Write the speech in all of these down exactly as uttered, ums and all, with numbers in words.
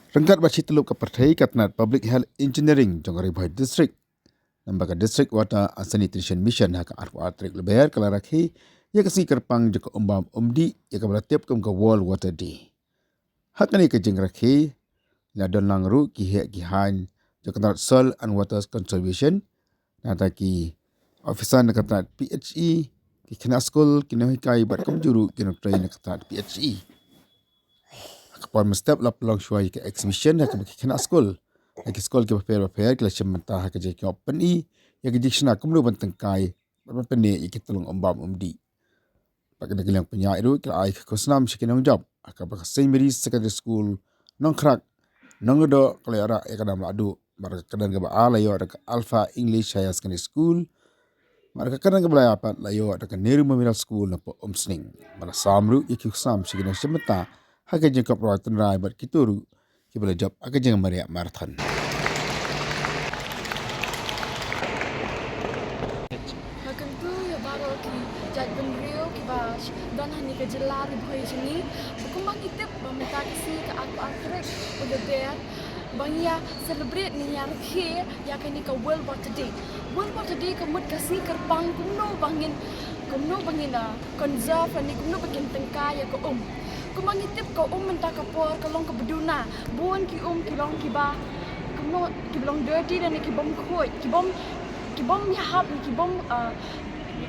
Ryngkat bad shi tyllup ka pyrthei, ka tnat Public Health Engineering jong ka Ri Bhoi District, namar ka District Water and Sanitation Mission, ha ka arphew ar tarik Lber ka la rakhe ïa ka sngi kyrpang jong ka um bam um dih, ïa kaba la tip kum ka World Water Day. Ha kane ka jingrakhe la don lang ruh ki heh ki haiñ jong ka tnat Soil and Water Conservation, nangta ki officer na ka tnat P H E, ki khynnah skul, ki nonghikai bad kumjuh ruh ki nongtrei na ka tnat P H E. Ha ka por mynstep la pynlong shuwa ïa ka exhibition ha kaba ki khynnah skul na ki skul kiba pher bapher ki la shim bynta ha ka jingïakynduh pyni ïa ka jingshna kumno ban tyngkai bad ban pynneh ïa ki tyllong um bam um dih. Bad na ka liang pynïaid ruh ki la ai ka khusnam sha ki nongjop ha kaba ka Saint Mary's Secondary School Nongkhrah, Nongladoh ka la ïoh rah ïa ka nam lahduh, bad ka kyrdan kaba ar la ïoh da ka Alpha English Higher Secondary School, bad ka kyrdan kaba lai pat la ïoh da ka Nehru Memorial School na Umsning. Bad la sam ruh ïa ki khusnam sha ki nongshim bynta ha ka jingkop roi tynrai bad kito ruh kiba la jop ha ka jingmareh marathon. Nga kyntu ïa baroh ki jaitbynriew kiba don ha kane ka jylla Ri Bhoi jong ngi, ba kumba ngi tip ba mynta ka sngi ka arphew ar tarik u Lber ba ngi ïa celebrate ne ïa rakhe ïa kane ka World Water Day. World Water Day ka mut ka sngi kyrpang kumno ba ngin, kumno ba ngin, ah, conserve ne kumno ba ngin tyngkai ïa ka um. Kumba ngi tip ka um mynta ka por ka long kaba duna. Bun ki um ki long kiba, kumno, kiba long dirty lane ki bym khuid, ki bym, ki bym ïahap ne ki bym, ah,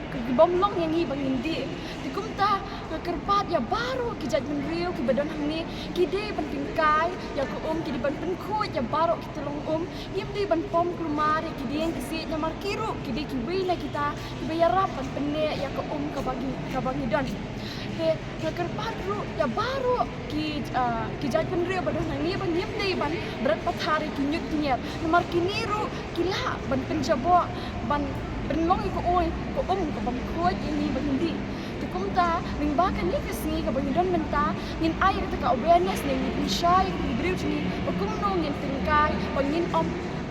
ki bym long ïa ngi ba ngin dih. Te kumta nga kyrpad ïa baroh ki jaitbynriew kiba don hangne, ki dei ban tyngkai ïa ka um, ki dei ban pynkhuid ïa baroh ki tyllong um. Ngim dei ban pom kulmar ïa ki dieng ki siej namar ki ruh ki dei kiwei na kita kiba ïarap ban pynneh ïa ka um kaba ngi, kaba ngi don. Te nga kyrpad ruh ïa baroh ki, ah, ki jaitbynriew ba don hangne ba ngim dei ban bret pathar ïa ki ñiut ki ñier namar kine ruh ki lah ban pynjaboh, ban pynlong ïa ka um, ka um ka bym khuid ïa ngi ba ngin dih. Te kumta lyngba kane ka sngi kaba ngi don mynta, ngin ai ïa kata ka awareness ne ngin pynshai ïa ki briew jong ngi ba kumno ngin tyngkai ba ngin ym,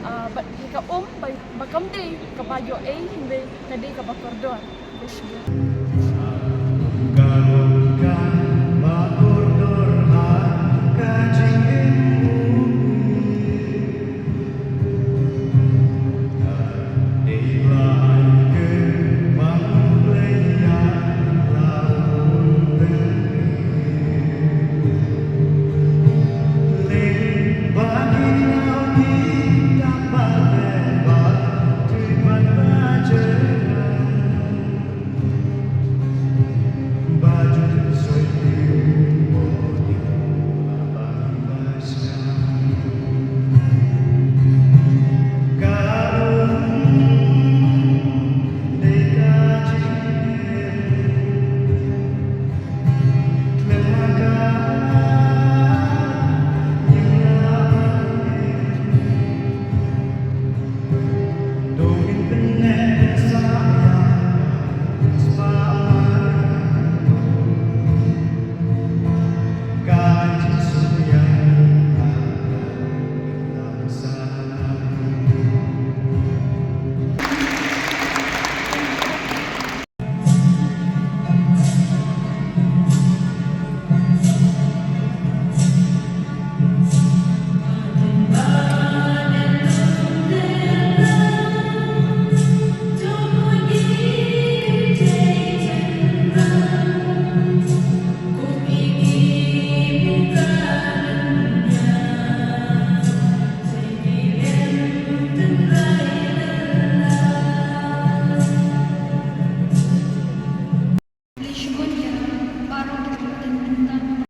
ah, ba ïa ka um ba, ba kam dei kaba ïoh ei, hynrei ka dei kaba kordor. Khublei shibun.